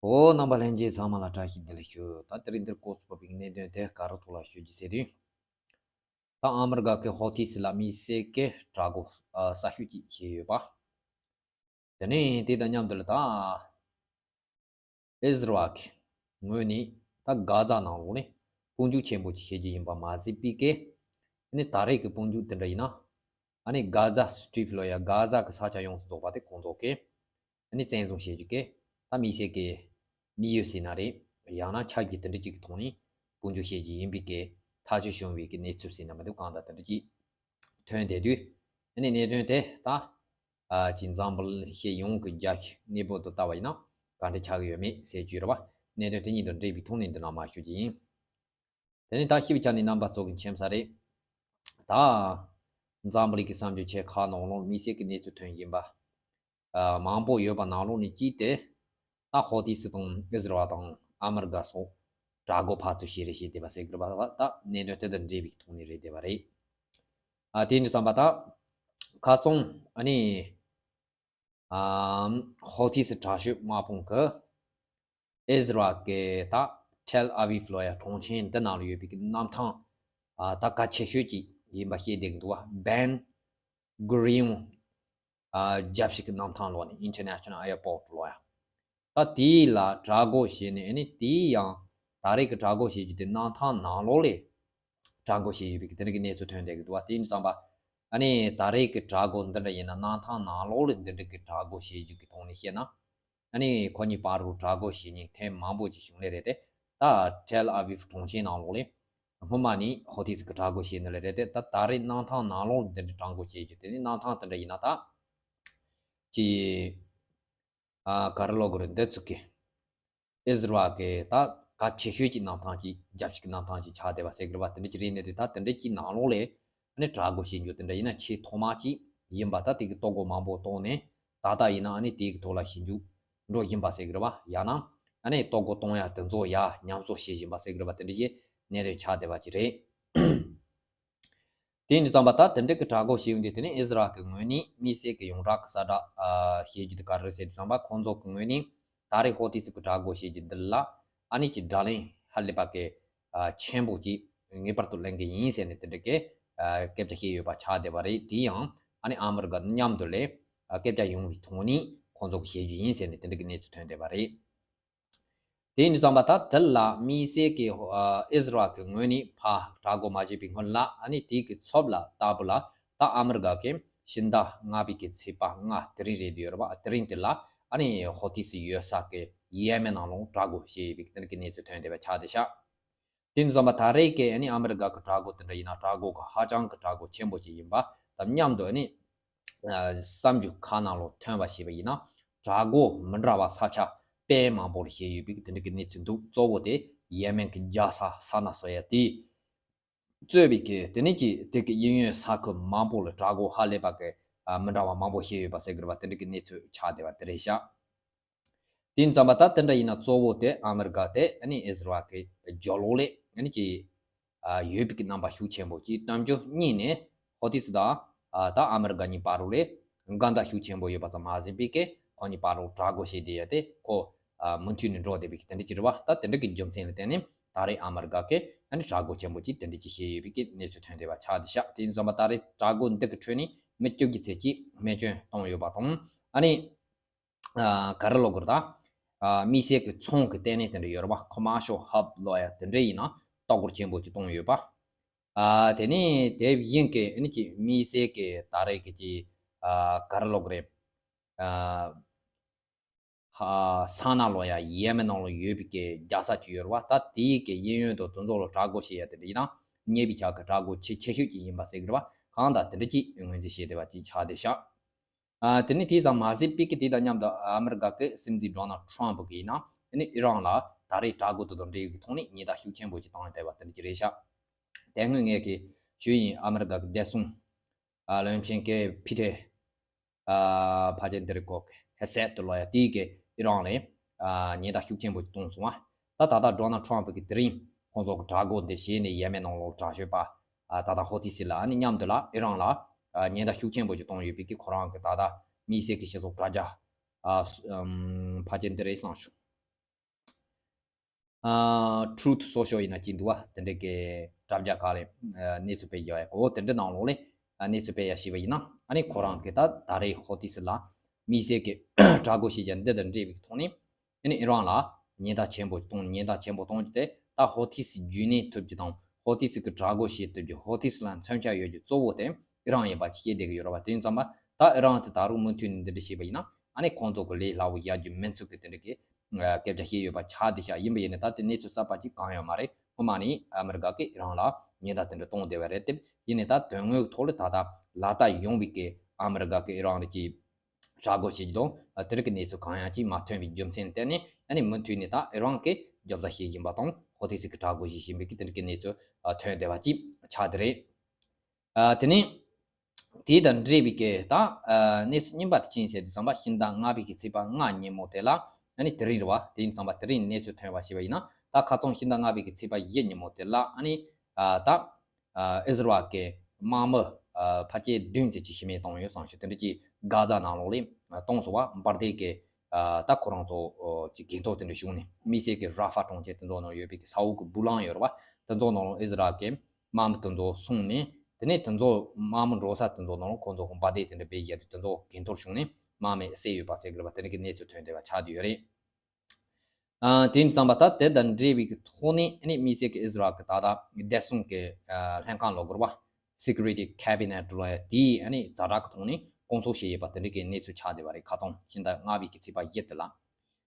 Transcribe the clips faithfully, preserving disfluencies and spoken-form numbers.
ཨོ། རྣམ་པ་ལྷན་རྒྱས་ཚང་མ་ལ་བཀྲ་ཤིས་བདེ་ལེགས་ཞུ། ད་དེ་རིང་འདིར་སྐོར་ཚུགས་པའི་གནད་དོན་དེ་ག་རུ་ཐོག་ལ་ཞུ་རྒྱུ་ཟེར་དུས། ད་ཨ་མི་རི་ཀ་གི་ཧོ་ཐི་སི་ལ་དམིགས་བསལ་གྱི་དྲག་རྒོལ་གསར་ཤོས་ཅིག་བྱས་ཡོད་པ། དེ་ནས་དེ་དང་མཉམ་དུ་ལ་ད་ཨིས་ར་ཨེལ་གྱི་ངོས་ནས་ད་གྷ་ཛ་ནང་ལོགས་ནས་དཔུང་འཇུག་ཆེན་པོ་ཅིག་བྱེད་རྒྱུ་ཡིན་པ་མ་ཟད་པའི་གི། ཨ་ནི་ད་རེས་ཀྱི་དཔུང་འཇུག་དེ་འདྲ་ཡིན་ན། ཨ་ནི་གྷ་ཛ་སི་ཊི་རིབ་ལོ་ཡ་གྷ་ཛ་གི་ས་ཆ་ཡོངས་སུ་རྫོགས་པ་དེ་ཁོང་ཚོ་གིས་ཨ་ནི་བཙན་བཟུང་བྱེད་རྒྱུ་གི། ད་དམིགས་བསལ་གྱི་དམིགས་ཡུལ་ཟེར་ན་རེད། ཡང་ན་ཆ་རྒྱུས་དེ་འདྲ་ཅིག་གི་ཐོག་ནས་དཔུང་འཇུག་བྱེད་རྒྱུ་ཡིན་པའི་གི་ཐག་གཅོད་བྱུང་བའི་གི་གནས་ཚུལ་ཟེར་ན་མི་འདུག་གང་ལྟར་དེ་འདྲ་ཅིག་ཐོན་བསྡད་དུས། ཨ་ནི་གནད་དོན་དེ་ད། ཨ་ཅིག་འཛམ་བུ་གླིང་ཡོངས་ཀྱི་རྒྱལ་སྤྱིའི་གནས་བབ་ཏུ་ལྟ་བ་ཡིན་ན་ག་འདྲ་ཆགས་ཀྱི་ཡོད་མེད་ཟེར་རྒྱུ་རེད་བ། གནད་དོན་དེ་གཉིས་དང་འབྲེལ་བའི་ཐོག་ནས་འདི་ནང་མར་ཞུ་རྒྱུ་ཡིན། དེ་ནས་ད་ཞིབ་ཆ་ནས་རྣམ་པ་ཚོ་གི་མཁྱེན་ས་རེད། ད་འཛམ་བུ་གླིང་གི་གསར་འགྱུར་ཆེ་ཁག་ནང་ལོགས་དམིགས་བསལ་གྱི་གནས་ཚུལ་ཐོན་བཞིན་པ། ཨ་མང་པོ་ཡོད་པ་ནང་ལོགས་ནས་གཅིག་དེ། ད་ཧོ་ཐི་སི་དང་ཨིས་ར་ཨེལ་དང་ཨ་མི་རི་ཀ་སོགས་དྲག་རྒོལ་ཕར་ཚུར་བྱས་རེས་བྱས་བསྡད་པ་ཟེར་གི་རེད་པ། ད་གནད་དོན་དེ་དང་འབྲེལ་བའི་ཐོག་ནས་རེད་བསྡད་པ་རེད། ཨ་དེ་ཡིན་དུས་ཙམ་པ་ད། ཁ་སང་ཨ་ནི། ཨམ། ཧོ་ཐི་སི་དྲག་སྤྱོད་དམག་དཔུང་གིས་ཨིས་ར་ཨེལ་གྱི་ད་ཐེལ་ཨ་བིབ་ལོ་ཡ་གྲོང་ཁྱེར་འདི་ནང་ལ་ཡོད་པའི་གི་གནམ་ཐང་། ཨ་ད་གལ་ཆེ་ཤོས་ཅིག་ཡིན་པ་ཤེས་བསྡད་ཀྱི་འདུག་བ། བན་གུ་རི་ཡོན། ཨ་རྒྱལ་སྤྱི་གི་གནམ་ཐང་ལོ་ནི་International Airport ལོ་ཡ། ད་དེའི་ལ་དྲག་རྒོལ་བྱས་ནས། ཨ་ནི་དེའི་ཡང་ད་རེས་ཀྱི་དྲག་རྒོལ་བྱེད་རྒྱུ་དེ་གནམ་ཐང་ནང་ལོགས་ལ་དྲག་རྒོལ་བྱས་ཡོད་པའི་གི་དེ་འདྲ་གི་གནས་ཚུལ་ཐོན་བསྡད་ཀྱི་འདུག་བ། དེ་ཡིན་དུས་ཙམ་པ། ཨ་ནི་ད་རེས་ཀྱི་དྲག་རྒོལ་འདི་འདྲ་ཡིན་ན། གནམ་ཐང་ནང་ལོགས་ལ་འདི་འདྲ་གི་དྲག་རྒོལ་བྱེད་རྒྱུ་གི་ཐོག་ནས་བཤད་ན། ཨ་ནི་ཁོ་གཉིས་བར་དུ་དྲག་རྒོལ་བྱེད་མཁན་ཐེངས་མང་པོ་ཅིག་བྱུང་ལེ་རེད་དེ། ད་ཐེལ་ཨ་བིབ་གྲོང་ཁྱེར་ནང་ལོགས་ལ་སྔོན་མ་ནས་ཧོ་ཐི་སི་གི་དྲག་རྒོལ་བྱས་ནི་ལེ་རེད་དེ། ད་ད་རེས་གནམ་ཐང་ནང་ལོགས་ལ་འདི་འདྲ་དྲག་རྒོལ་བྱེད་རྒྱུ་དེ་ནི། གནམ་ཐང་དེ་འདྲ་ཡིན་ན་ད་ཅི། ཨ་ག་རེ་ལབ་དགོས་རེད། འདི་ཚོ་གི་ཨིས་ར་ཨེལ་གི་ད་གལ་ཆེ་ཤོས་ཀྱི་གནམ་ཐང་ཅིག་རྒྱལ་སྤྱི་གི་གནམ་ཐང་ཅིག་ཆགས་བསྡད་པ་ཟེར་གི་རེད་བ། དེ་འདྲ་ཅིག་རེད་ནས། དེ་ད་དེ་འདྲ་ཅིག་ནང་ལོགས་ལ་ཨ་ནི་དྲག་རྒོལ་བྱེད་རྒྱུ་དེ་འདྲ་ཡིན་ན་ཆེས་ཐོག་མ་ཅིག་ཡིན་པ། ད་དེ་གི་ལྟོ་གོས་མང་པོ་བཏང་ནས་ད་ལྟ་ཡིན་ན་ཨ་ནི་དེ་གི་ཐོག་ལ་ཞིབ་འཇུག་འགྲོ་བཞིན་པ་ཟེར་གི་རེད་བ། ཡང་ན་ཨ་ནི་ལྟོ་གོས་གཏོང་ཡ་དེ་ཚོ་ཡ་ཉམས་གསོ་བྱེད་བཞིན་པ་ཟེར་གི་རེད་བ། དེ་འདྲ་ཅིག་གནད་དོན་ཆགས་བསྡད་པ་ཅིག་རེད། དེ་ཡིན་དུས་ཙམ་པ་ད་དེ་འདྲ་གི་དྲག་རྒོལ་བྱས་ཡོང་དུས། དེ་ནི་ཨིས་ར་ཨེལ་གི་ངོས་ནས་དམིགས་བསལ་གི་ཡོངས་གྲགས་གི་གསལ་བསྒྲགས་ཨ་བྱེད་རྒྱུ་དེ་ག་རེ་རེད་ཟེར་དུས་ཙམ་པ། ཁོང་ཚོ་གི་ངོས་ནས་ད་རེས་ཧོ་ཐི་སི་གི་དྲག་རྒོལ་བྱེད་རྒྱུ་འདི་ལ་ཨ་ནི་ཅིག་བགྲོ་གླེང་ཧ་ལས་པ་གི་ཨ་ཆེན་པོ་ཅིག་ངེས་པར་དུ་གླེང་གི་ཡིན་ཟེར་ནས་དེ་འདྲ་གི་ཨ་སྐད་ཆ་བཤད་ཡོད་པ་ཆགས་བསྡད་པ་རེད། དེ་ཡང་ཨ་ནི་ཨ་མི་རི་ཀ་མཉམ་དུ་ལ་ཨ་སྐད་ཆ་ཡོང་བའི་ཐོག་ནས་ཁོང་ཚོ་གི་བྱེད་རྒྱུ་ཡིན་ཟེར་ནས་དེ་འདྲ་གི་གནས་ཚུལ་ཐོན་བསྡད་པ་རེད། དེ་ཡིན་དུས་ཙམ་པ་ད་དེ་ལ་དམིགས་བསལ་གྱི་ཨ་ཨིས་ར་ཨེལ་གྱི་ངོས་ནས་ཕར་དྲག་རྒོལ་མ་བྱས་པའི་སྔོན་ལ། ཨ་ནི་དེའི་གི་ཚབ་ལ་ལྟ་བུ་ལ་ད་ཨ་མི་རི་ཀ་གི་ཕྱི་ཟླ་ལྔ་པའི་གི་ཚེས་པ་ལྔ་དེ་རིང་རེད་འདུག་ཡོད་རེད་བ། དེ་རིང་དེ་ལ་ཨ་ནི་ཧོ་ཐི་སི་ཡོད་ས་གི་ཡེ་མེན་ནང་ལོགས་དྲག་རྒོལ་བྱས་ཡོད་པའི་གི་དེ་འདྲ་གི་གནས་ཚུལ་ཐོན་བསྡད་པ་ཆགས་བསྡད་ཤག་དེ་ཡིན་དུས་ཙམ་པ་ད་རེས་ཀྱི་ཨ་ནི་ཨ་མི་རི་ཀ་གི་དྲག་རྒོལ་དེ་འདྲ་ཡིན་ན་དྲག་རྒོལ་གི་ཧ་ཅང་གི་དྲག་རྒོལ་ཆེན་པོ་ཅིག་ཡིན་པ་དང་མཉམ་དུ། ཨ་ནི་ཨ་གསར་འགྱུར་ཁག་ནང་ལོགས་ཐོན་པ་ཞིག་ཡིན་ན། དྲག་རྒོལ་མི་འདྲ་བ་ས་ཆ་དཔེ་མང་པོ་ལ་བྱས་ཡོད་པའི་དེ་འདྲ་གི་གནས་ཚུལ་འདུག་གཙོ་བོ་དེ་ཡེ་མེན་གྱི་རྒྱལ་ས་སཱ་ན་ཟེར་ཡ་དེ་གཙོས་པའི་གི་དེ་ནས་ཀྱི་དེ་གི་གཡས་གཡོན་ས་ཁུལ་མང་པོ་ལ་དྲག་རྒོལ་ཧ་ལས་པ་གི་ཨ་མི་འདྲ་བ་མང་པོ་བྱས་ཡོད་པ་ཟེར་གི་རེད་བ། དེ་འདྲ་གི་གནས་ཚུལ་ཆགས་བསྡད་པ་དེ་རེད་ཤག་དེ་ཡིན་ཙམ་པ་ད་དེ་འདྲ་ཡིན་ན་གཙོ་བོ་དེ་ཨ་མི་རི་ཀ་དེ་ཨ་ནི་ཨིས་ར་ཨེལ་གྱི་རྒྱབ་ལོགས་ལ་ཨ་ནི་ཀྱི་ཨ་ཡོད་པའི་གི་རྣམ་པ་ཤུགས་ཆེན་པོ་ཅིག་སྟོན་རྒྱུ་གཉིས་ནས། ཧོ་ཐི་སི་དང་ཨ་ད་ཨ་མི་རི་ཀ་གཉིས་བར་རུ་ལ་འགལ་ཟླ་ཤུགས་ཆེན་པོ་ཡོད་པ་ཙམ་མ་ཟད་པའི་གི་ཁོ་གཉིས་བར་རུ་དྲག་རྒོལ་བྱས་བསྡད་ཡ་དེ་ཁོ་ཨ་མུ་མཐུད་ནས་འགྲོ་བསྡད་པའི་གི་དེ་འདྲ་ཅིག་རེད་བ། ད་དེ་འདྲ་གི་རྒྱུ་མཚན་ལ་བརྟེན་ནས་ད་རེས་ཨ་མི་རི་ཀ་གི་ཨ་ནི་དྲག་རྒོལ་ཆེན་པོ་ཅིག་དེ་འདྲ་ཅིག་བྱས་ཡོད་པའི་གི་གནས་ཚུལ་ཐོན་བསྡད་པ་ཆགས་བསྡད་ཤག་དེ་ཡིན་ཙམ་པ་ད་རེས་དྲག་རྒོལ་འདི་གི་ཁྲོད་ནས་མི་བཅུ་གི་ཚད་ཅིག་རྨས་སྐྱོན་བཏང་ཡོད་པ་དང་། ཨ་ནི། ཨ་ག་རེ་ལབ་དགོས་རེད་ད། ཨ་དམིགས་བསལ་གྱི་ཚོང་གི་ལྟེ་གནས་དེ་འདྲ་ཡོད་རེད་བ། Commercial Hub ལབ་ཡ་དེ་འདྲ་ཡིན་ན་གཏོར་རྒོལ་ཆེན་པོ་ཅིག་བཏང་ཡོད་པ། ཨ་དེ་ནས་དེ་བཞིན་གྱི་ཨ་ནི་ཀྱི་དམིགས་བསལ་གྱི་ད་རེས་ཀྱི་ཀྱི་ཨ་ག་རེ་ལབ་དགོས་རེད། ཨ་ཧ་སཱ་ན་ལབ་ཡ་ཡེ་མེན་ནང་ལ་ཡོད་པའི་གི་རྒྱལ་ས་ཅིག་ཡོད་རེད་བ། ད་དེའི་གི་གཡས་གཡོན་དུ་དེ་ཚོ་ལ་དྲག་རྒོལ་བྱེད་ཡ་དེ་འདྲ་ཡིན་ན་གཉེར་བའི་ཆ་གི་དྲག་རྒོལ་ཆེ་ཆེ་ཤོས་ཅིག་ཡིན་པ་ཟེར་གི་རེད་བ། གང་ལྟར་དེ་འདྲ་ཅིག་ངོས་འཛིན་བྱས་བསྡད་པ་ཅིག་ཆགས་བསྡད་ཤག་ཨ་དེ་ནས་དེ་ཙམ་མ་ཟད་པའི་གི་དེ་དང་མཉམ་དུ་ཨ་མི་རི་ཀ་གི་སྲིད་འཛིན་ཌོ་ནལ་ཊམ་གིས་ཡིན་ན་ཨ་ནི་ཨི་རན་ལ་ད་རེས་དྲག་རྒོལ་དེ་དང་འབྲེལ་ཡོད་ཀྱི་ཐོག་ནས་ཉེན་བརྡ་ཤུགས་ཆེན་པོ་ཅིག་བཏང་བསྡད་པ་དེ་འདྲ་ཅིག་རེད་ཤག་དེ་སྔོན་ངས་ཀྱི་ཞུས་ཡིན། ཨ་མི་རི་ཀ་གི་བདེ་སྲུང་ཨ་བློན་ཆེན་གྱིས་ཕི་ཊི་ཨ་ཕ་ཆེན་དེ་རིང་གོ་གི་ཧེ་སེད་དུ་ལོ་ཡ་དེའི་གི་ཨི་རན་ལ་ཨ་ཉེན་བརྡ་ཤུགས་ཆེན་པོ་ཅིག་བཏང་སོང་བ། ད་ད་ལྟ་ཌོ་ནལ་ཊམ་གིས་དེ་རིང་ཁོང་ཚོ་གི་དྲག་རྒོལ་འདི་བྱས་ནས་ཡེ་མེན་ནང་ལོགས་དྲག་སྤྱོད་པ་ཨ་ད་ལྟ་ཧོ་ཐི་སི་ལ་ཨ་ནི་མཉམ་དུ་ལ་ཨི་རན་ལ་ཨ་ཉེན་བརྡ་ཤུགས་ཆེན་པོ་ཅིག་བཏང་ཡོད་པའི་གི་ཁོ་རང་གི་ད་ལྟ་དམིགས་བསལ་གྱི་སྤྱི་ཚོགས་དྲ་རྒྱ་ཨ་ཕ་ཆེན་དེ་རིང་བསམ་བྱུང་། ཨ་Truth Social ཡིན་ན་ཅིག་འདུག་བ། དེ་འདྲ་གི་དྲ་རྒྱ་ཁག་ལས་ཨ་གནས་ཚུལ་སྤེལ་རྒྱུ་ཡ་གོ། དེ་འདྲ་ནང་ལོགས་ལས་ཨ་གནས་ཚུལ་སྤེལ་ཡ་ཞིག་བ་ཡིན་ན། ཨ་ནི་ཁོ་རང་གི་ད་ད་རེས་ཧོ་ཏི་སི་ལ་དམིགས་བསལ་གྱི་དྲག་རྒོལ་བྱེད་རྒྱུ་འདི་དང་འབྲེལ་བའི་ཐོག་ནས། ཨ་ནི་ཨི་རན་ལ་ཉེན་བརྡ་ཆེན་པོ་གཏོང་། ཉེན་བརྡ་ཆེན་པོ་གཏོང་རྒྱུ་དེ་ད་ཧོ་ཏི་སི་རྒྱུན་གནས་ཐུབ་རྒྱུ་དང་། ཧོ་ཏི་སི་གི་དྲག་རྒོལ་བྱེད་ཐུབ་རྒྱུ། ཧོ་ཏི་སི་ལ་མཚོན་ཆ་ཡོད་རྒྱུ་གཙོ་བོ་དེ་ཨི་རན་ཡིན་པ་ཤེས་བསྡད་ཀྱི་ཡོད་རེད་བ། དེ་ཡིན་ཙང་པ་ད་ཨི་རན་དེ་ད་རུང་མུ་མཐུད་ནས་འདི་འདྲ་བྱས་པ་ཡིན་ན། ཨ་ནི་ཁོང་ཚོ་གི་ལས་སླ་བོ་བཞག་རྒྱུ་མིན་ཚུལ་གྱི་དེ་འདྲ་གི་ཨ་སྐད་ཆ་བཤད་ཡོད་པ་ཆགས་བསྡད་ཤག་ཡིན་པ་ཡིན་ནའི་ད་དེ་གནས་ཚུལ་གསར་པ་ཅིག་གང་ཡང་མ་རེད། སྔོན་མ་ནས་ཨ་མི་རི་ཀ་གིས་ཨི་རན་ལ་ཉེན་བརྡ་དེ་འདྲ་གཏོང་བསྡད་པ་རེད་དེ། ཡིན་ནའི་ད་དོན་དངོས་ཐོག་ལ་ད་ལྟ་ལ་ད་ཡོང་བའི་གི་ཨ་མི་རི་ཀ་གིས་ཨི་རན་ལ་ཅིག་དྲག་རྒོལ་བྱེད་ཀྱི་འདུག་ཨ་དེ་རིགས་ཀྱི་གནས་ཚུལ་གང་ཡང་ཅིག་མ་ཐོན་པའི་རྒྱུ་མཚན་བརྟེན་ནས། ཨ་ནི་མུ་མཐུད་ནས་ད་ཨི་རན་གྱིས་རྒྱབ་རྩ་བྱེད་བཞིན་པ་དང་། ཧོ་ཏི་སི་གི་དྲག་རྒོལ་བྱེད་བཞིན་པའི་གི་དེ་རིགས་ཀྱི་གནས་ཚུལ་ཨ་ཐོན་བསྡད་པ་ཅིག་ཆགས་བསྡད་རེད། ཨ་དེ་ནས་དེ་དང་འབྲེལ་བའི་གི་ད་ཨ་གནས་ཚུལ་རྙིང་པ་དེ་ཅི་ཡིན་ཟེར་དུས་ཙམ་པ། ཕྱི་ཟླ་ལྔ་པའི་གི་ཚེས་པ་ལྔ་ཉིན་མོ་དེ་ལ། ཨ་ནི་དེ་རིང་རེད་བ། དེ་ཡིན་ཙམ་པ་དེ་རིང་གནས་ཚུལ་ཐོན་པ་ཞིག་བ་ཡིན་ན། ད་ཁ་སང་ཕྱི་ཟླ་ལྔ་པའི་གི་ཚེས་པ་བཞི་ཉིན་མོ་དེ་ལ། ཨ་ནི་ཨ་ད་ཨ་ཨི་ཟི་རལ་གྱི་དམག་མི་ཨ་ཕལ་ཆེར་བདུན་ཙམ་ཅིག་ཤི་རྨས་བཏང་ཡོད་བསམ་ཞིག་དེ་འདྲ་ཅིག་གྷ་ཛ་ནང་ལོགས་ལ་གཏོང་སོང་བ། འབར་མདེལ་གྱི་ཨ་ད་ཁོ་རང་ཚོ་ཨོ་ཅིག་གན་ཐོག་དེ་འདྲ་བྱུང་ནས། དམིགས་བསལ་གྱི་ར་ཧྥ་གྲོང་ཁྱེར་དེ་ཚོ་ནང་ཡོད་པའི་གི་ས་འོག་གི་སྦུག་ལམ་ཡོད་རེད་བ། དེ་ཚོ་ནང་ལོགས་ཨི་ཟི་རལ་གྱི་དམག་མི་དེ་ཚོ་སོང་ནས། དེ་ནས་དེ་ཚོ་དམག་མི་འགྲོ་ས་དེ་ཚོ་ནང་ལོགས་ཁོང་ཚོ་གི་འབར་མདེལ་དེ་འདྲ་སྦས་བཞག་དུས། དེ་ཚོ་གན་ཐོག་བྱུང་ནས་དམག་མི་བསད་ཡོད་པ་ཟེར་གི་རེད་བ། དེ་འདྲ་གི་གནས་ཚུལ་ཐོན་བསྡད་པ་ཆགས་བསྡད་ཡོད་རེད། ཨ་དེ་ཡིན་ཙང་པ་ད་དེ་དང་འབྲེལ་བའི་གི་ཐོག་ནས། ཨ་ནི་དམིགས་བསལ་གྱི་ཨི་ཟི་རལ་གྱི་ད་ལྟ་བདེ་སྲུང་གི་ཨ་ལྷན་ཁང་ལབ་དགོས་རེད་བ། Security Cabinet ལབ་ཡ་དེའི་ཨ་ནི་ཛ་དྲག་གི་ཐོག་ནས་སྐོང་ཚོགས་བྱས་ཡོད་པ་དེ་འདྲ་གི་གནས་ཚུལ་ཆགས་བསྡད་པ་རེད། ཁ་སང་ཕྱི་ཟླ་ལྔ་པའི་གི་ཚེས་པ་བཞི་དེ་ལ།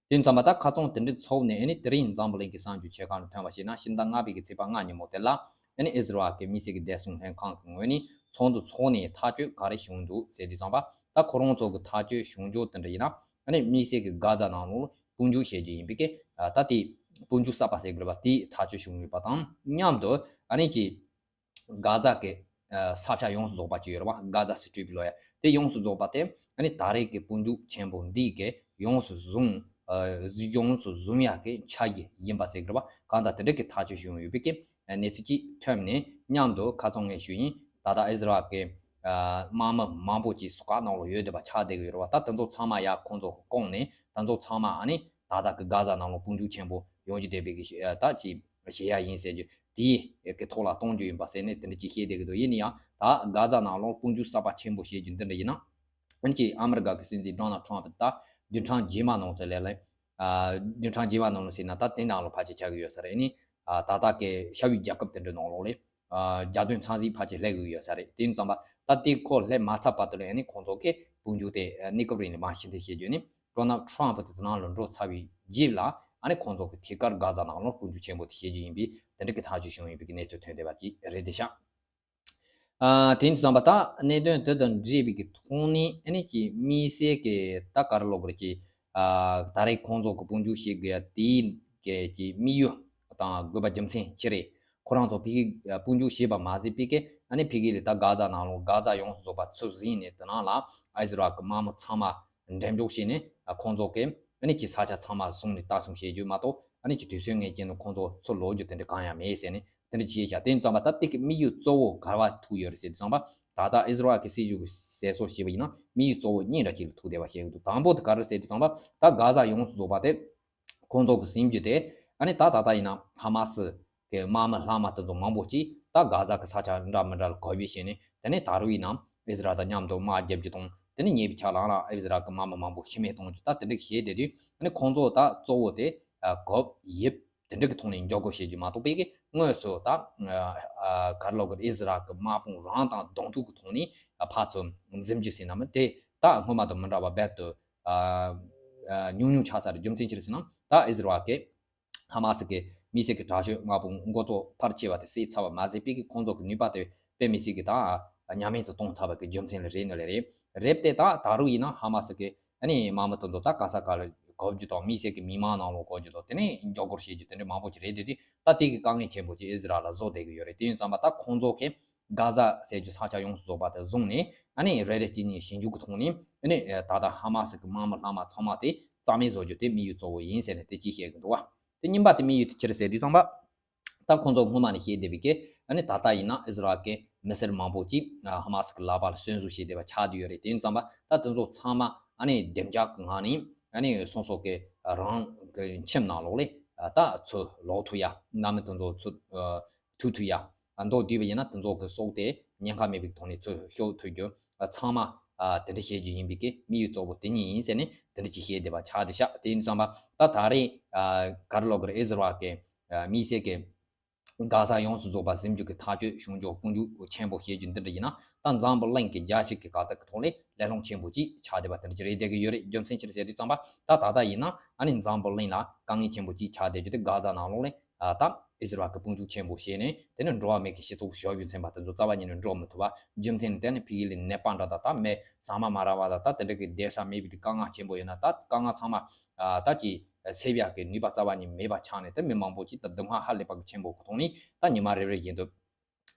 དེ་ཡིན་ཙང་པ་ད་ཁ་སང་དེ་འདྲ་ཚོགས་ནས། ཨ་ནི་དེ་རིང་འཛམ་བུ་གླིང་གི་གསར་འགྱུར་ཆེ་ཁག་ནང་ཐོན་པ་བྱས་ན། ཕྱི་ཟླ་ལྔ་པའི་གི་ཚེས་པ་ལྔ་ཉིན་མོ་དེ་ལ། ཨ་ནི་ཨི་ཟི་རལ་གྱི་དམིགས་བསལ་གྱི་བདེ་སྲུང་ལྷན་ཁང་གི་ངོས་ནས་ཚོགས་འདུ་ཚོགས་ནས་ཐག་གཅོད་ག་རེ་བྱུང་འདུག་ཟེར་དུས་ཙམ་པ། ད་ཁོ་རང་ཚོ་གི་ཐག་གཅོད་བྱུང་རྒྱུ་དེ་འདྲ་ཡིན་ན། ཨ་ནི་དམིགས་བསལ་གྱི་གྷ་ཛ་ནང་ལོགས་དཔུང་འཇུག་བྱེད་རྒྱུ་ཡིན་པའི་གི་ཨ་ད་དེ་དཔུང་འཇུག་གསར་པ་ཟེར་གི་རེད་བ། དེའི་ཐག་གཅོད་བྱུང་ཡོད་པ་དང་མཉམ་དུ། ཨ་ནི་ཅིག་གྷ་ཛ་གི་ཨ་ས་ཆ་ཡོངས་སུ་རྫོགས་པ་ཅིག་ཡོད་རེད་བ། གྷ་ཛ་སི་ཊི་རིབ་ལབ་ཡ་དེ་ཡོངས་སུ་རྫོགས་པ་དེ། ཨ་ནི་ད་རེས་ཀྱི་དཔུང་འཇུག་ཆེན་པོ་འདི་གི་ཡོངས་སུ་བཟུང་། ཨ་ཡོངས་སུ་བཟུང་ཡ་གི་འཆར་གཞི་ཡིན་པ་ཟེར་གི་རེད་བ། གང་ལྟར་དེ་འདྲ་གི་ཐག་གཅོད་བྱུང་ཡོད་པའི་གི་གནས་ཚུལ་ཅིག་ཐོན་ནས། མཉམ་དུ་ཁ་སང་ངས་ཞུས་ཡིན། ད་ལྟ་ཨི་ཟི་རལ་གི་ཨ་དམག་མི་མང་པོ་ཅིག་སོག་ཁ་ནང་ལོགས་ཡོད་བསྡད་པ་ཆགས་བསྡད་ཀྱི་ཡོད་རེད་བ། ད་དེ་ཚོ་ཚང་མ་ཡར་ཁོང་ཚོ་གི་བསྐོངས་ནས། དེ་ཚོ་ཚང་མ་ཨ་ནི་ད་ལྟ་གི་གྷ་ཛ་ནང་ལོགས་དཔུང་འཇུག་ཆེན་པོ་ཡོང་རྒྱུ་བསྡད་པའི་གི་ཨ་ད་ཅིག་བྱེད་ཡ་ཡིན་ཟེར་རྒྱུ་དེའི་གི་ཐོག་ལ་གཏོང་རྒྱུ་ཡིན་པ་ཟེར་ནས་དེ་འདྲ་ཅིག་བཤད་བསྡད་ཀྱི་འདུག་ཡིན་ན་ཡང་ད་གྷ་ཛ་ནང་ལོགས་དཔུང་འཇུག་གསར་པ་ཆེན་པོ་བྱེད་རྒྱུ་འདི་འདྲ་ཡིན་ན། ཨ་ནི་ཅིག་ཨ་མི་རི་ཀ་གི་སྲིད་འཛིན་ཌོ་ནལ་ཊམ་ད་བདུན་ཕྲག་རྗེས་མ་ནང་ཚོད་ལས་ལ། ཨ་བདུན་ཕྲག་རྗེས་མ་ནང་ལ་ཟེར་ན་ད་དེ་ནང་ལ་ཕལ་ཆེར་ཆགས་ཀྱི་ཡོད་ས་རེད། ཨ་ནི་ཨ་ད་ལྟ་གི་ཤར་ཡུལ་རྒྱལ་ཁབ་དེ་འདྲ་ནང་ལོགས་ལ་ཨ་རྒྱལ་དོན་ཚང་ཞིང་ཕལ་ཆེར་སླེབས་ཀྱི་ཡོད་ས་རེད། དེ་ཡིན་ཙང་པ་ད་དེ་ཁོ་སླེབས་མ་ཚར་བར་དུ་ལ། ཨ་ནི་ཁོང་ཚོ་གི་དཔུང་འཇུག་དེ་ཨ་གནས་སྐབས་རིང་ལ་མར་ཕྱིར་འཐེན་བྱེད་རྒྱུ་ནི། ཌོ་ནལ་ཊམ་དེ་དེ་ནང་ལ་འགྲོ་ཚར་བའི་རྗེས་ལ། ཨ་ནི་ཁོང་ཚོ་གི་ཐད་ཀར་གྷ་ཛ་ནང་ལོགས་དཔུང་འཇུག་ཆེན་པོ་དེ་བྱེད་རྒྱུ་ཡིན་པའི་དེ་འདྲ་གི་ཐག་གཅོད་བྱུང་ཡོད་པའི་གི་གནས་ཚུལ་ཐོན་བསྡད་པ་ཅིག་རེད་དེ་ཤག་ཨ་དེ་ཡིན་ཙང་པ་ད་གནད་དོན་དེ་དང་འབྲེལ་བའི་གི་ཐོག་ནས། ཨ་ནི་ཅིག་དམིགས་བསལ་གི་ད་ག་རེ་ལབ་དགོས་རེད། ཅིག་ཨ་ད་རེས་ཁོང་ཚོ་གི་དཔུང་འཇུག་བྱེད་དགོས་ཡ་དེའི་གི་ཅིག་དམིགས་ཡུལ་དང་དགོས་པ་རྒྱུ་མཚན་ཅི་རེད། ཁོ་རང་ཚོ་ཕ་གི་དཔུང་འཇུག་བྱས་པ་མ་ཟད་པའི་གི། ཨ་ནི་ཕ་གི་ལ་ད་གྷ་ཛ་ནང་ལོགས་གྷ་ཛ་ཡོངས་སུ་རྫོགས་པ་ཚུར་ཟིན་ནས། དེ་ནང་ལ་ཨི་ཟི་རལ་གི་དམག་མི་ཚང་མ་འགྲེམས་འཇོག་བྱས་ནས། ཨ་ཁོང་ཚོ་གི་ཨ་ནི་ཅིག་ས་ཆ་ཚང་མ་བཟུང་ནས་ལྟ་སྲུང་བྱེད་རྒྱུ་མ་གཏོགས། ཨ་ནི་ཅིག་དུས་ཚོད་ངེས་ཅན་དུ་ཁོང་ཚོ་ཚུར་ལོག་རྒྱུ་དེ་འདྲ་གང་ཡང་མེད་ཟེར་ནས་དེ་འདྲ་བྱས་ཤག་དེ་ཡིན་ཙང་པ་ད་དེ་གི་དམིགས་ཡུལ་གཙོ་བོ་ག་བ་ཐུག་ཡོད་རེད་ཟེར་དུས་ཙང་པ། ད་ལྟ་ཨི་ཟི་རལ་གི་སྲིད་ཇུས་ཀྱི་ཟེར་སྲོལ་བྱས་པ་ཡིན་ན། དམིགས་ཡུལ་གཙོ་བོ་གཉིས་འདྲ་ཅིག་ལ་ཐུག་བསྡད་པ་བྱེད་ཀྱི་འདུག་དང་པོ་དེ་ག་རེ་ཟེར་དུས་ཙང་པ། ད་གྷ་ཛ་ཡོངས་སུ་རྫོགས་པ་དེ་ཁོང་ཚོ་གི་ཟིན་རྒྱུ་དེ། ཨ་ནི་ད་ད་ལྟ་ཡིན་ན་ཧ་མ་སི་གི་དམག་མི་ལྷག་མ་དེ་ཚོ་མང་པོ་ཅིག་ད་གྷ་ཛ་གི་ས་ཆ་འདྲ་མི་འདྲ་ལ་གོ་བསྡུར་བྱས་ནས། དེ་ནས་ད་རུང་ཡིན་ན་ཨི་ཟི་རལ་དང་མཉམ་དུ་དམག་རྒྱག་རྒྱུ་དང་། དེ་ནས་ཉེ་བའི་ཆར་ལ་ཨི་ཟི་རལ་གི་དམག་མི་མང་པོ་ཤི་རྨས་གཏོང་རྒྱུ། ད་དེ་འདྲ་བྱས་བསྡད་དུས། ཨ་ནི་ཁོང་ཚོ་ད་གཙོ་བོ་དེ་ཨ་གོ་ཡིབ་དེ་འདྲ་གི་ཐོག་ནས་འཇོག་རྒོལ་བྱེད་རྒྱུ་མ་གཏོགས། པའི་གི་དངོས་སུ་ད་ཨ་ག་རེ་ལབ་དགོས་རེད། ཨི་ཟི་རལ་གི་དམག་དཔུང་རང་དང་གདོང་ཐུག་གི་ཐོག་ནས་ཨ་ཕར་ཚུར་འཛིང་རྒྱུ་ཟེར་ན་མིན། དེ་ད་སྔོན་མ་དང་མི་འདྲ་བ་རྦད་དེ་ཨ་ཨ་ཉུང་ཉུང་ཆགས་ཚར་རེད། རྒྱུ་མཚན་ཅི་རེད་ཟེར་ན། ད་ཨི་ཟི་རལ་གི་ཧ་མ་སི་གི་དམིགས་བསལ་གྱི་དྲག་སྤྱོད་དམག་དཔུང་མགོ་ཐོག་ཕལ་ཆེ་བ་དེ་བསད་ཚར་བ་མ་ཟད། པའི་གི་ཁོང་ཚོ་གི་ནུས་པ་དེ་དཔེ་མི་སྲིད་གི་ད་ཉམས་དམས་སུ་གཏོང་ཚར་བ་གི་རྒྱུ་མཚན་ལ་རེད་ནོ་ལེ་རེད། རེད་དེ་ད་ད་རུང་ཡིན་ན་ཧ་མ་སི་གི་ཨ་ནི་དམག་མི་དེ་ཚོ་ད་ག་ས་ག་ལ་གོ་རྒྱུ་དང་། དམིགས་བསལ་གྱི་མི་མང་ནང་ལོགས་གོ་རྒྱུ་དང་། དེ་ནས་འཇོག་རྒོལ་བྱེད་རྒྱུ་དེ་འདྲ་མང་པོ་ཅིག་རེད་དེ། དེ་ད་དེ་གི་དཀའ་ངལ་ཆེན་པོ་ཅིག་ཨི་ཟི་རལ་ལ་བཟོ་བསྡད་གི་ཡོད་རེད། དེ་ཡིན་ཙང་པ་ད་ཁོང་ཚོ་གི་གྷ་ཛ་ཟེར་རྒྱུ་ས་ཆ་ཡོངས་སུ་རྫོགས་པ་དེ་བཟུང་ནས། ཨ་ནི་རེ་རེ་གཅིག་གཉིས་ཞིབ་འཇུག་གི་ཐོག་ནས། ཨ་ནི་ད་ལྟ་ཧ་མ་སི་གི་དམག་མི་ལྷག་མ་ཚང་མ་དེ་རྩ་མེད་བཟོ་རྒྱུ་དེ་དམིགས་ཡུལ་གཙོ་བོ་ཡིན་ཟེར་ནས་དེ་གཅིག་བཤད་གི་འདུག་བ། དེ་གཉིས་པ་དེ་དམིགས་ཡུལ་དེ་ཅི་རེད་ཟེར་དུས་ཙང་པ། ད་ཁོང་ཚོ་སྔོན་མ་ནས་བཤད་བསྡད་པའི་གི། ཨ་ནི་ད་ལྟ་ཡིན་ན་ཨི་ཟི་རལ་གི་མི་སེར་མང་པོ་ཅིག་ཧ་མ་སི་གི་ལག་པ་ལ་གསོན་བཟོ་བྱས་བསྡད་པ་ཆགས་བསྡད་ཡོད་རེད། དེ་ཡིན་ཙང་པ་ད་དེ་ཚོ་ཚང་མ་ཨ་ནི་བདེ་འཇགས་ཀྱི་ངང་ནས། ཨ་ནི་སོ་སོ་གི་རང་གི་ཁྱིམ་ནང་ལོགས་ལ་ ད་ཚུར་ལོག་ཐུབ་ཡ། ནང་མི་དེ་ཚོ་ཚུར་ཐུག་ཐུབ་ཡ། མདོར་བསྡུས་པ་ཡིན་ན་དེ་ཚོ་གི་སྲོག་དེ་ཉེན་ཁ་མེད་པའི་ཐོག་ནས་ཚུར་ཤོར་ཐུབ་རྒྱུ་ཚང་མ་དེ་འདྲ་བྱེད་རྒྱུ་ཡིན་པའི་གི་དམིགས་ཡུལ་གཙོ་བོ་དེ་གཉིས་ཡིན་ཟེར་ནས་དེ་འདྲ་ཅིག་བཤད་བསྡད་པ་ཆགས་བསྡད་ཤག་དེ་ཡིན་དུས་ཙམ་པ་ད་ད་རེས་ག་རེ་ལབ་དགོས་རེད། ཨི་ཟི་རལ་གི་དམིགས་བསལ་གི་གྷ་ཟ་ཡོངས་སུ་རྫོགས་པ་ཟིན་རྒྱུ་གི་ཐག་གཅོད་བྱུང་རྒྱུ་དཔུང་འཇུག་ཆེན་པོ་བྱེད་རྒྱུ་འདི་འདྲ་ཡིན་ན། ད་འཛམ་བུ་གླིང་གི་རྒྱལ་སྤྱི་གི་ག་ད་གི་ཐོག་ལས་གླེང་སློང་ཆེན་པོ་ཅིག་ཆགས་བསྡད་པ་དེ་འདྲ་ཅིག་རེད་བསྡད་ཀྱི་ཡོད་རེད། རྒྱུ་མཚན་ཅི་རེད་ཟེར་དུས་ཙམ་པ་ད་ད་ལྟ་ཡིན་ན་ཨ་ནི་འཛམ་བུ་གླིང་ལ་དཀའ་ངལ་ཆེན་པོ་ཅིག་ཆགས་བསྡད་རྒྱུ་དེ་གྷ་ཟ་ནང་ལོགས་ལས་ད་ཨི་ཟི་རལ་གི་དཔུང་འཇུག་ཆེན་པོ་བྱས་ནས། དེ་ནི་འགྲོ་བ་མི་གི་སྤྱི་ཚོགས་བྱ་བའི་ཚན་པ་དེ་ཚོ་རྩ་བ་ཉིད་ནས་འགྲོ་མི་ཐུབ་པ། རྒྱུ་མཚན་ནི་དེ་ནི་ཕ་གི་ལ་ནད་པ་འདྲ་དང་ད་མི་ཟ་མ་མ་རག་པ་དང་ད་དེ་འདྲ་གི་བསྡད་ས་མེད་པའི་དཀའ་ངལ་ཆེན་པོ་ཡོད་ན། ད་དཀའ་ངལ་ཚང་མ་ད་ཅིག་སེལ་ཡག་གི་ནུས་པ་རྩ་བ་ཉིད་མེད་པ་ཆགས་ནས། དེ་མི་མང་པོ་ཅིག་ད་སྡུག་བསྔལ་ཧ་ལས་པ་གི་ཆེན་པོ་གི་ཐོག་ནས་ད་ཉི་མ་རེ་རེ་བཞིན་དུ་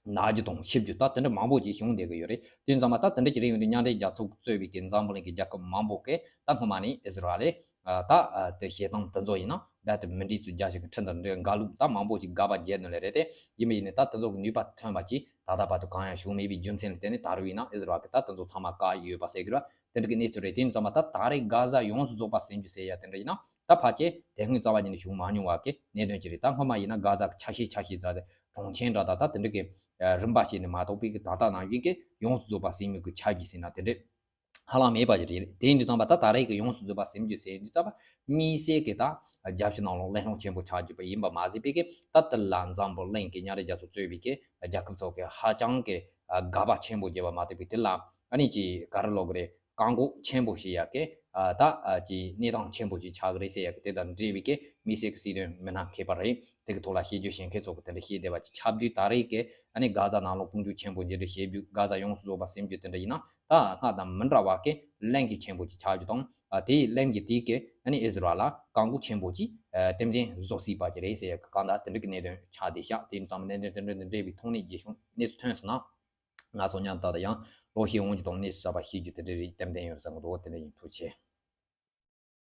ན་རྒྱུ་དང་འཆི་རྒྱུ་ད་དེ་འདྲ་མང་པོ་ཅིག་བྱུང་བསྡད་ཀྱི་ཡོད་རེད། དེ་ཙམ་པ་ད་དེ་འདྲ་ཅིག་རེད། ཡོང་དུས་མཉམ་འབྲེལ་རྒྱལ་ཚོགས་གཙོས་པའི་གི་འཛམ་བུ་གླིང་གི་རྒྱལ་ཁབ་མང་པོ་གིས་ད་སྔོན་མ་ནས་ཨི་ཟི་རལ་ལ་ད་དེ་བྱེད་སྟངས་དེ་ཚོ་ཡིན་ན་རྦད་དེ་མི་འགྲིག་ཚུལ་རྒྱ་ཆེ་གི་ཁྲིམས་དང་འབྲེལ་འགལ་ལུགས་ད་མང་པོ་ཅིག་དགག་པ་བརྒྱབ་ནི་ལས་རེད་དེ། ཡིན་པ་ཡིན་ནའི་ད་དེ་ཚོ་གི་ནུས་པ་ཐོན་པ་ཅིག་ད་ལྟ་བར་དུ་གང་ཡང་བྱུང་མེད་པའི་རྒྱུ་མཚན་ལ་བརྟེན་ནས། ད་རུང་ཡིན་ན་ཨི་ཟི་རལ་གི་ད་དེ་ཚོ་ཚང་མ་བཀག་ཡོད་པ་ཟེར་གི་རེད། དེ་འདྲ་གི་གནས་ཚུལ་རེད། དེ་ཡིན་ཙམ་པ་ད་ད་རེས་གྷ་ཟ་ཡོངས་སུ་རྫོགས་པ་ཟིན་རྒྱུ་ཟེར་ཡ་དེ་འདྲ་ཡིན་ན་ད་ཕལ་ཆེར་དེ་སྔོན་རྩ་བ་ཉིད་ནས་བྱུང་མ་མྱོང་བ་གི་གནད་དོན་ཅིག་རེད། ད་སྔོན་མ་ཡིན་ན་གྷ་ཟ་གི་ཆ་ཤས་ཆ་ཤས་ཙམ་རེད། གྲོང་ཁྱེར་འདྲ་དང་ད་དེ་འདྲ་གི་རིམ་པ་བྱས་ནས་མ་གཏོགས་པའི་གི་ད་ལྟ་ནང་བཞིན་གི་ཡོངས་སུ་རྫོགས་པ་ཟིན་མི་གི་ཆ་རྒྱུས་ཟིན་ན་དེ་འདྲ་ཧ་ལམ་མེད་པ་ཞིག་རེད། དེ་ཡིན་དུས་ཙམ་པ་ད་ད་རེས་ཀྱི་ཡོངས་སུ་རྫོགས་པ་ཟིན་རྒྱུ་ཟེར་དུས་ཙམ་པ་དམིགས་བསལ་གྱི་ད་རྒྱལ་སྤྱི་ནང་ལོགས་གླེང་སློང་ཆེན་པོ་ཆགས་རྒྱུ་པ་ཡིན་པ་མ་ཟད་པའི་གི་ད་དེ་ལ་འཛམ་བུ་གླིང་གི་མཉམ་འབྲེལ་རྒྱལ་ཚོགས་གཙོས་པའི་གི་རྒྱལ་ཁབ་ཚོ་གི་ཧ་ཅང་གི་དགག་པ་ཆེན་པོ་བརྒྱབ་པ་མ་གཏོགས་པའི་དེ་ལ་ཨ་ནི་ཅིག་ག་རེ་ལབ་དགོས་རེད། བཀག་འགོག་ཆེན་པོ་བྱེད་ཡག་གི་ད་ཅིག་གནས་སྟངས་ཆེན་པོ་ཅིག་ཆགས་ཀྱི་རེད་ཟེར་ཡག་གི་དེ་དང་འབྲེལ་བའི་གི་དམིགས་བསལ་གྱི་སྲིད་དོན་མི་སྣ་མཁས་པ་རེད། དེ་གི་ཐོག་ལ་བཤད་རྒྱུ་བཤད་མཁན་ཚོ་གི་དེ་འདྲ་བཤད་བསྡད་པ་ཅིག་ཆགས་དུས་ད་རེས་གི་ཨ་ནི་གྷ་ཟ་ནང་ལོགས་དཔུང་འཇུག་ཆེན་པོ་མཇལ་འཕྲད་བྱེད་རྒྱུ། གྷ་ཟ་ཡོངས་སུ་རྫོགས་པ་ཟིན་རྒྱུ་དེ་འདྲ་ཡིན་ན། ད་སྔར་དང་མི་འདྲ་བ་གི་ལན་གྱི་ཆེན་པོ་ཅིག་ཆགས་རྒྱུ་དང་། ཨ་དེའི་ལན་གྱི་དེའི་གི་ཨ་ནི་ཨི་ཟི་རལ་ལ་བཀག་འགོག་ཆེན་པོ་ཅིག་ཨ་ཏན་ཏན་བཟོ་སྲིད་པ་ཅིག་རེད་ཟེར་ཡག་གི་གང་ལྟར་དེ་འདྲ་གི་གནད་དོན་ཆགས་བསྡད་ཤག་དེ་ཡིན་ཙང་གནད་དོན་དེ་འདྲ་འདི་འདྲ་བའི་ཐོག་ནས་རྒྱལ་གཞུང་གནས་ཚུལ་ཐོན་སོང་ན། ང་ཚོ་མཉམ་དུ་ད་ཡང་ལོ་ཤས་སྔོན་གྱི་དང་གནས་ཚུལ་གསར་པ་ཤེས་རྒྱུ་དེ་འདྲ་རེད། ཏན་ཏན་ཡོད་རེད་བསམ་གི་འདུག་དེ་འདྲ་ཡིན། ཐུགས་རྗེ་ཆེ།